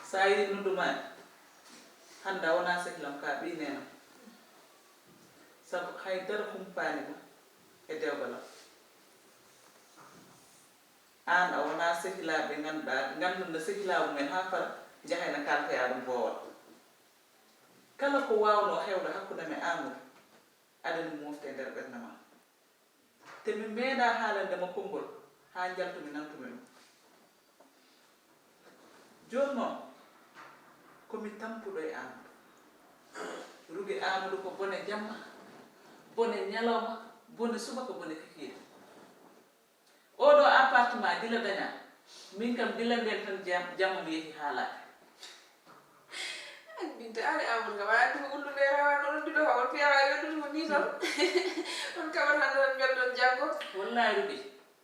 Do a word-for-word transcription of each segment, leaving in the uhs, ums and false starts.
So a yii noddu maa, hannde a wonaa sehil am, ka ɓii neenam. Sabu hay dara humpaani ma e dewgal am. Aan a wonaa sehilaaɓe ngannduɗaa, ngannduɗaa sehilaaɓe mumen haa fara, njahayna kaltoyaa ɗum boowal. Kala ko waawnoo heewde hakkunde am e Aamadu, aɗa andi mofte e nder ɓernde ma. Te mi meeɗaa haalande ma konngol haa njaltumi nantumi ɗum. Jooni noon, ko mi tampuɗo e Aamadu. Rugi Aamadu ko bone jamma, bone ñalawma, bone subaka, bone kikiiɗe. Oɗo appartement gila dañaa, min kam gila ndeen tan jam-, jamma mi yehi haalaade. Ay, Binta, aan e Amadou kam, a anndi ko ullude e rawaade, oɗon ɗiɗo kam, on fiyaa waawi weddude mo nii tan. On kaɓat hannde tan, mbelton janngo. Wallaay Rugi,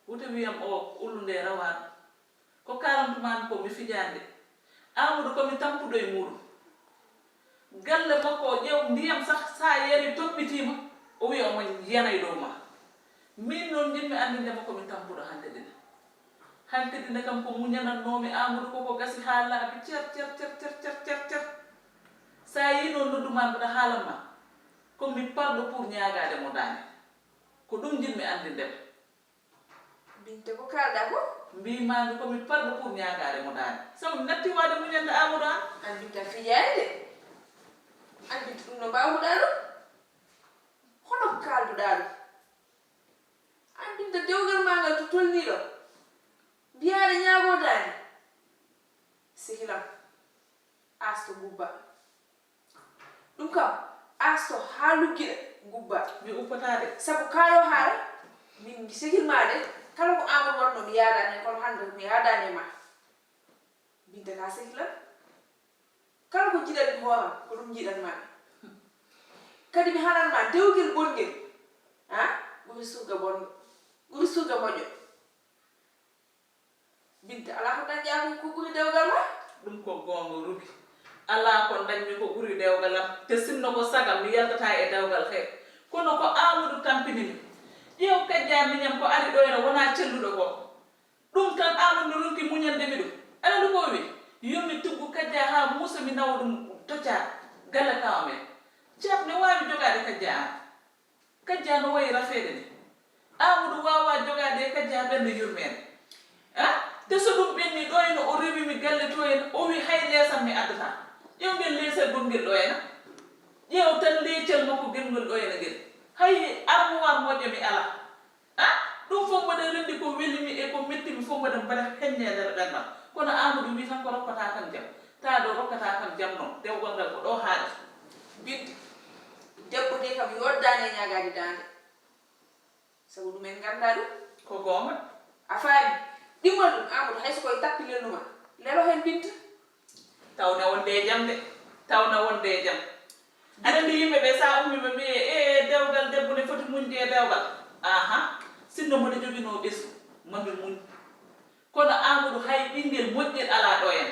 wota wiyam o ullude e rawaade. Ko kaalantu maa mi ko mi fijaande. Amadou ko mi tampuɗo e muuɗum. Galle makko o ƴeew ndiyam sah, so a yari toɓɓitiima, o wiya omo yana e dow maa. Miin noon njiɗmi anndinde mo ko mi tampuɗo hanke dine. Hanke dine kam ko muñanatnoomi Amadou ko ko gasi haa laaɓi cer, cer, cer. So a yii noon noddu maa mbiɗa haalan maa, ko mi parɗo pour ñaagaade mo daande. Ko ɗum njiɗmi anndinde mo. Binta, ko kaalɗaa ko? Mbiimaami ko mi parɗo pour ñaagaade mo daande. Sabu mi natti waade muñande Amadou aan. Aan Binta fiyaani de. Aan Binta ɗum no mbaawruɗaa ɗum? Hono ko kaalduɗaa ɗum? Aan Binta dewgal maa ngal to tolnii ɗo. Mbiyaa aɗa ñaagoo daande. Sehil am. Asto gubba. Ɗum kam, asto haa luggiɗa, ngubba. Mi uppataa de. Sabu kaa ɗoo haala, min sehil maa de, kala ko Amadou waɗnoo, mi yaadaani heen, kono hannde mi yaadaani e maa. Binta ka sehil am. Kala ko njiɗan mi hoore am, ko ɗum njiɗan maa mi. Kadi mi haalan maa, dewgel bongel, ah, ɓuri surga bonɗo, ɓuri surga moƴƴo. Binta, alaa ko dañƴaa ko ɓuri dewgal ma? Ɗum ko goonga, Rugi. Alaa ko ndañmi ko ɓuri dewgal am. Te sinno ko saga, mi yaltataa e dewgal hee. Kono ko Aamadu tampini mi. Ƴeew kajjaa miñam ko ari ɗo ene wonaa celluɗo ko. Ɗum tan Aamadu no ronki muñande mi ɗum. Aɗa anndi ko o wi? Yo mi tuggu kajjaa haa muusa mi nawa ɗum toccaa galle kaawa men. Ceerno ne waawi jogaade kajjaa aan. Kajjaa no wayi rafeede ni. Aamadu waawaa jogaade e kajjaa ɓernde yurmeende. Ah, te so ɗum ɓenni ɗo ene o rewi mi galle to en, o wi hay leesam mi addataa. Ƴeew ngel leesel gongel ɗo ena. Ƴeew tan leecel makko gelngol ɗo ena ngel. Hay armoire moƴƴo mi alaa. Ah, ɗum fof mboɗo renndi ko weli mi e ko metti mi fof mboɗo mbaɗa heññe e nder ɓernam. Kono Aamadu wi tan ko rokkataa tan jam. Taa ɗo rokkataa tan jam noon. Dewgal ngal ko ɗo haaɗi. Binta, debbo de kam yoddaani e ñaagaade daande. Sabu ɗum en nganndaa ɗum. Ko goonga. A faami? Ɗimmal ɗum, Amadou, hay so koye tappi lelnuma, lelo heen Binta. Tawna wonde e jam de. Tawna wonde e jam. Aɗa anndi yimɓe ɓe, so a ummii ɓe mbiye, "E, dewgal debbo ne foti muñde e dewgal." Aha. Sinno mboɗo joginoo ɓesngu, ma mi muñ. Kono Amadou, hay ɓinngel moƴƴel alaa ɗo en.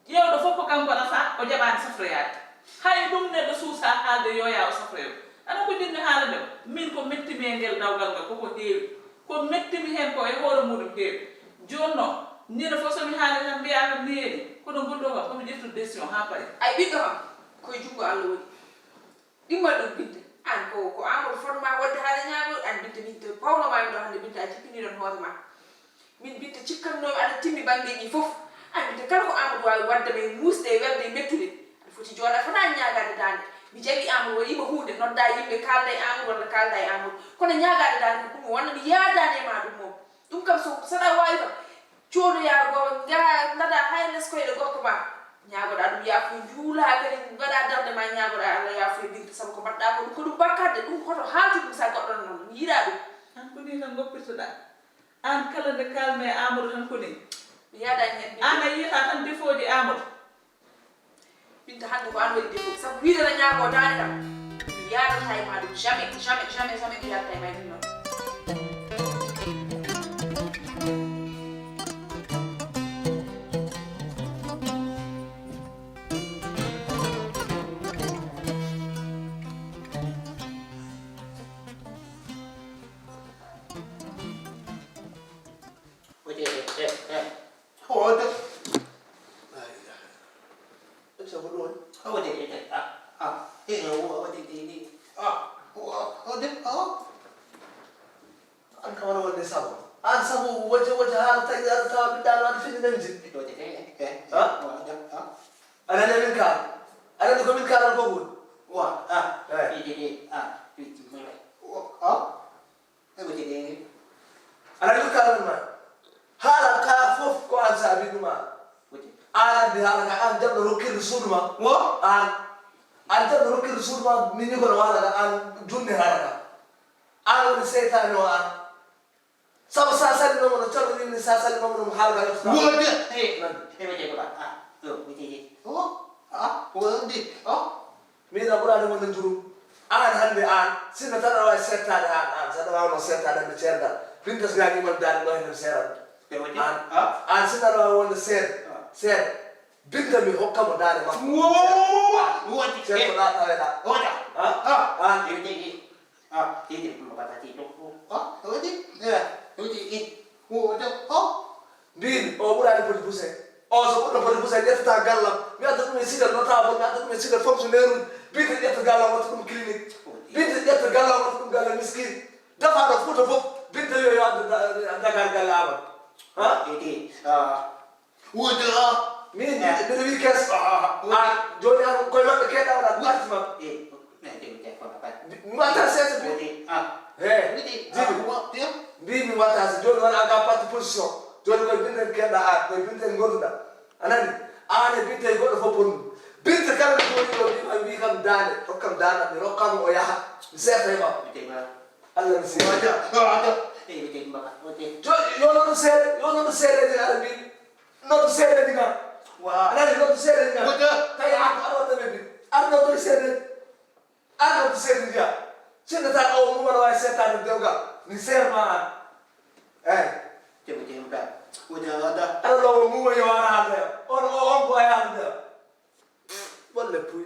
Ƴeewɗo fof ko kanko nafaa, o jaɓaani safroyaade. Hay ɗum neɗɗo suusaa haalde yooyaa o safroyo. Aɗa ko njiɗmi haalande ma? Min ko metti mi e ngel dawgal ngal, koko heewi. Ko metti mi heen ko e hoore muuɗum heewi. Jooni noon, ñande fof so mi haalii tan mbiyaa kam nii e nii. Kono ngol ɗoo kam, ko mi ƴeftude décision haa paari. Ay ɓiɗɗo kam, ko e junngo Allah woni. Ɗimmal ɗum Binta, aan ko, ko Amadou fotmaa waɗde haala ñaagol, aan Binta min to pawno maa ɗo hannde Binta a jippinii ɗoon hoore maa. Min Binta cikkatnoomi aɗa timmi banngeeji fof. Aan Binta kala ko Amadou waawi waɗde ma e muusde e welde e mettude. Aɗa foti jooɗa fota ñaagaade daande. Mi jaɓi Amadou waɗii ma huunde, nodda yimɓe kaalda e Amadou walla kaalda e Amadou. Kono ñaagaade daande ko ɗum wonno mi yaadaani e maa ɗum moom. Ɗum kam so, so aɗa waawi kam, coodoyaa gooto, ngaraa, ndaɗaa hay les koyɗe gorko ma. Ñaagoɗaa ɗum yaafuya, njuulaa kadi, mbaɗaa darnde ma, ñaagoɗaa Allah yaafuya Binta, sabu ko mbaɗɗaa ko ɗum, ko ɗum bakkaat de, ɗum hoto haaltu ɗum so a goɗɗo noon, mi yiɗaa ɗum. Aan ko nii tan ngoppirtoɗaa? Aan kala nde kaalmi e Amadou tan ko nii? Mi yaadaani heen Binta. Aan a yiyataa tan defooji Amadou? Binta, hannde ko aan waɗi défaut, sabu wiide aɗa ñaagoo daande kam, mi yaadataa e maa ɗum, jamais, jamais, jamais, jamais mi yaadataa e maa ɗum noon. Hoto. La ilaha illallah. Ɗo de, eh, eh, eh. Ha? Wa, da, ha? Aɗa anndi min kaal. Aɗa anndi ko min kaalal ko woni? Wa, ah, Eh. Wi, wi, wi, ah, wi, wi, wi. Wa, ah? Eh, wi, wi, wi. Aɗa anndi min kaalal ma. Haala ka fof ko aan saabi ɗum aan. Wi, wi. Aan anndi haala ka, aan jaɓɗo rokkirde suudu ma. Wo? Aan. Aan jaɓɗo rokkirde suudu ma, min ni kono waala ka, aan junni haala ka. Aan woni seytaane o aan. Sabu sa salminooma no Ceerno wimni, sa salminooma no mo haalga yottata. Wode. Eh, nan. Eh, wode ko ba. Ah, yo, wode. Oh, ah, wode. Oh. Min a ɓuraade wonde njurum. Aan hannde aan, sinno tan aɗa waawi seettaade aan, aan, so aɗa waawi noon seettaade hannde ceergal. Binta so yaa iman daande ɗo heen seeran. Eh, wode. Aan, ah, aan sinno aɗa waawi wonde seed, ah, seed. Binta mi hokka mo daande makko. Wo, wode. Seed ko ɗa taweɗa. Wode. Ah, ah, aan. Eh, wode. Ah, titi, mo kata tito. Ah, wodi? Eh, wodi, eh. Wodi, oh. Mbin, o ɓuraani poti buse. O so ɓurno poti buse, ƴettata gallam. Mi adda ɗum e sigal notable, mi adda ɗum e sigal fonctionnaire uji. Mbin, ƴetta gallam, watta ɗum clinique. Mbin, ƴetta gallam, watta ɗum galle miskin. Dafa ɗo Fuuta fof. Mbin, tawi yo adda Da-, Dakar galle amen. Ha? Titi, ah. Wuyde o. Min, ah, mbiɗa wiyi kes. Ah, ah, ah. Aan, jooni aan, koye maɓɓe keɗɗa waɗa parti maɓɓe. Eh, mais de, de, kono kadi. Mi watta seeso mbi-, wuyde, ah. He, wuyde, jibi. Ah, wa-, de. Mbi mi watta so jooni wona ga parti position. Jooni koye mbinden keɗɗa aan, koye mbinden ngonduɗa. A nani? Aan e binte e goɗɗo fof bonnu. Binte kala no jooni ɗo, mbi ma, mbi kam daande, rokkam daande, mi rokkama o yaha. Mi seeta e ma. Wuyde ma. Allah mi seeta. Wada, wada. Eh, wuyde mbaka, wuyde. Jooni, yo noon seede, yo noon seedeji ara mbi. Noddu seedeeji ngal. Wa. A nani, noddu seedeeji ngal. Wota. Tawi aan ko arɗo ɓe mbi. Arɗo ɓe seedeeji. Arɗo ɓe seedeeji ya. Sinno tan o mum aɗa waawi seettaade dewgal. Mi seer ma aan. Eh. Temo, temo ka. Wota, wota. Aɗa ɗo o mum yo ara haalde. On, o, on ko ay haalde. Bolle puy.